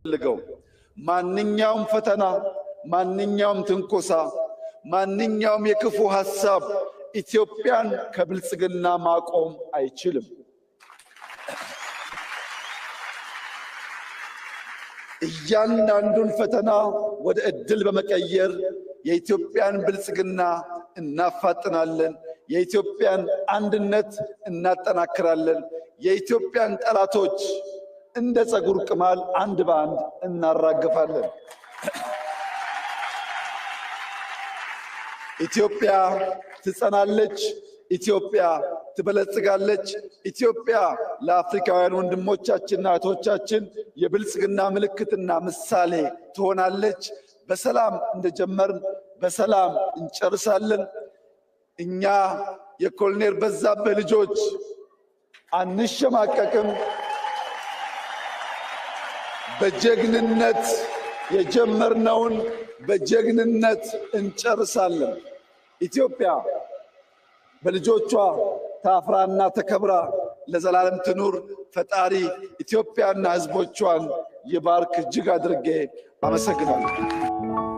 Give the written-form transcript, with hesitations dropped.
የምፈልገው ማንኛውም ፈተና፣ ማንኛውም ትንኮሳ፣ ማንኛውም የክፉ ሐሳብ ኢትዮጵያን ከብልጽግና ማቆም አይችልም። እያንዳንዱን ፈተና ወደ ዕድል በመቀየር የኢትዮጵያን ብልጽግና እናፋጥናለን። የኢትዮጵያን አንድነት እናጠናክራለን። የኢትዮጵያን ጠላቶች እንደ ፀጉር ቅማል አንድ በአንድ እናራግፋለን። ኢትዮጵያ ትጸናለች። ኢትዮጵያ ትበለጽጋለች። ኢትዮጵያ ለአፍሪካውያን ወንድሞቻችንና እህቶቻችን የብልጽግና ምልክትና ምሳሌ ትሆናለች። በሰላም እንደጀመርን በሰላም እንጨርሳለን። እኛ የኮሎኔል በዛብህ ልጆች አንሸማቀቅም። በጀግንነት የጀመርነውን በጀግንነት እንጨርሳለን። ኢትዮጵያ በልጆቿ ታፍራና ተከብራ ለዘላለም ትኑር። ፈጣሪ ኢትዮጵያና ሕዝቦቿን ይባርክ። እጅግ አድርጌ አመሰግናለሁ።